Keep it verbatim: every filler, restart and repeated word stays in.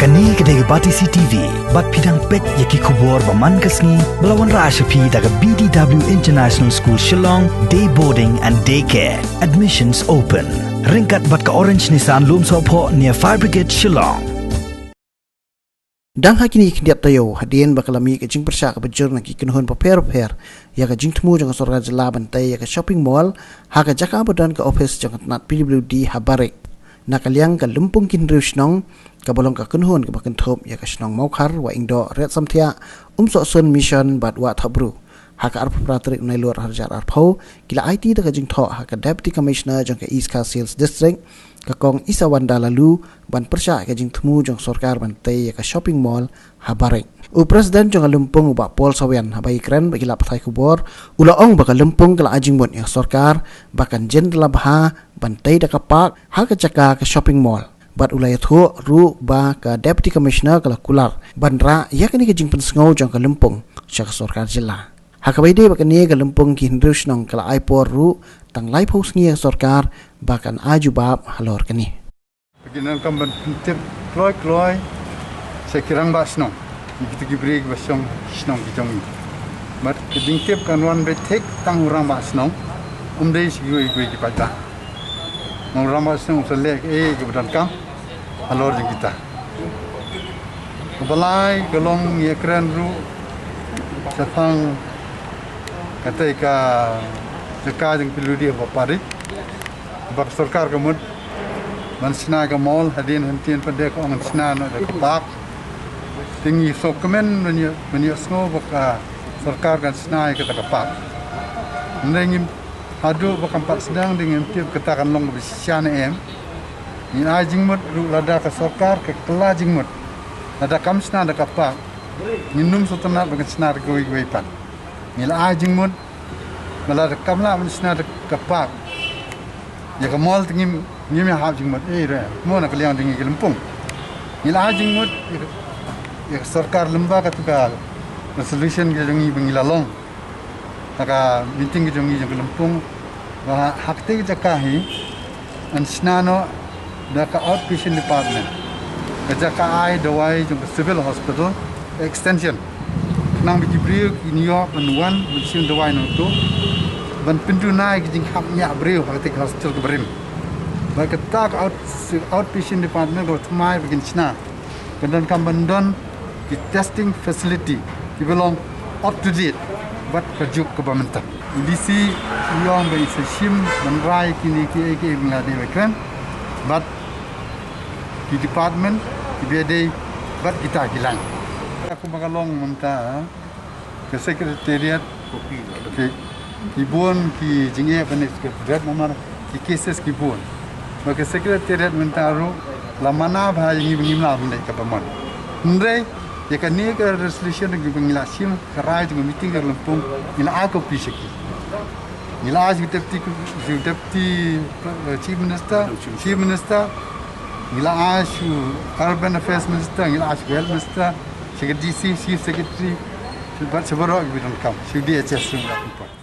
Kane ka dei ka Batesi T V, bad phi dang peit ïa ki khubor ba man ka sngi, ba la wanrah sha phi da ka B D W International School Shillong, Day Boarding and Day Care. Admissions open. Ryngkat bad ka Orange Nissan Lumsohphoh near Fire Brigade Shillong. Dang ha kine ki khyndiat taïew, hadien ba ka la mih ka jingpyrshah kaba jur na ki kynhun bapher bapher ïa ka jingthmu jong ka sorkar jylla ban tei ïa ka shopping mall ha ka jaka ba don ka ophis jong ka tnat P W D ha Barik. Na ka liang ka lympung ki hynriew shnong, kaba long ka kynhun kaba kynthup ïa ka shnong Mawkhar, Wah Ingdoh, Riatsamthiah, Umsohsun Mission bad Wah Thapbru, ha ka arphew phra tarik u Nailur arhajar arphew, ki la aiti da ka jingthoh ha ka Deputy Commissioner jong ka East Khasi Hills District, ka Kong Isawanda Laloo, ban pyrshah ïa ka jingthmu jong sorkar ban tei ïa ka shopping mall ha Barik. U President jong ka lympung, u Bah Paul Sawian, haba ïakren bad ki lad pathai khubor, u la ong ba ka lympung ka la ai jingmut ïa ka sorkar ba kan jin da la bha ban tei da ka park ha ka jaka ka shopping mall. Bad u la ïathuh ruh ba ka Deputy Commissioner ka la kular ban rah ïa kane ka jingpynsngew jong ka lympung sha ka sorkar jylla. Ha kaba ïadei bad kane, ka lympung ki hynriew shnong ka la ai por ruh tang laiphew sngi ïa ka sorkar ba kan ai jubab halor kane. Ki donkam ban pyntip kloi kloi sha ki rangbah shnong, ïa kita ki briew kiba shong shnong ki jong ngi. Bad ka jingtip kan wan beit thik tang u rangbah shnong, ym dei sha kiwei kiwei ki paidbah. Namar u rangbah shnong u sa leh kaei kaba donkam halor jong kita. Kaba lai ka long, ïakren ruh shaphang katei ka jaka jong P W D ha Barik. Ba ka sorkar ka mut ban shna ka mall, hadien hynrei pat de ka ong shna noh da ka park. Te ngi sngewkmen ban ïoh, ban ïohsngew ba ka sorkar kan shna ïa kata ka park. Hynrei ngim, haduh ba kam pat sdang, te ngim tip kata kan long kaba shisha ne em. Ngin ai jingmut ruh lada ka sorkar ka kylla jingmut, lada kam shna da ka park, ngin ym sngewtynnat ba kan shna da kawei kawei pat. Ngi la ai jingmut ba lada kam lah ban shna da ka park, ïa ka mall te ngim, ngim ïa hap jingmut ei re, mo na ka liang jong ngi ki lympung. Ngi la ai jingmut ïa ka, ïa ka sorkar lyngba katu ka resolution ka jong ngi ba ngi la long ha ka meeting ka jong ngi jong ka lympung, ba ha katei ka jaka hi yn shna noh da ka outpatient department, ka jaka ai dawai jong ka civil hospital extension, khnang ba ki briew kin ïoh ban wan ban shim dawai nangtu, ban pynduna ïa ki jinghap ñiah briew ha katei ka hospital kaba rim. Bad kata ka out-, outpatient department kaba thymmai ba kin shna, ka donkam ban don ki testing facility kiba long up to date bad ka juk kaba mynta. I D C i ong ba i sa shim ban rai kine kiei kiei ba nga dei ban kren bad ki department kiba dei bad kita ki lain. Kumba ka long mynta, ka secretariat, ki, ki bun ki jingeh ban secretariat namar ki cases ki bun. Ba ka secretariat mynta ruh la mana bha ïa ngi ba ngim lah ban leit kaba mon. Hynrei ïa kane ka resolution ngi ba ngi la shim, ka rai jong ka meeting ka lympung, ngi la ai copy sha ki. Ngi la ai sha u deputy, sha u deputy, eh, chief minister, chief minister. Ngi la ai sha u urban affairs minister, ngi la ai sha u health minister, sha ka D C, chief secretary, sha ba, sha baroh kiba donkam, sha u D H S ruh ngi la pynpoi.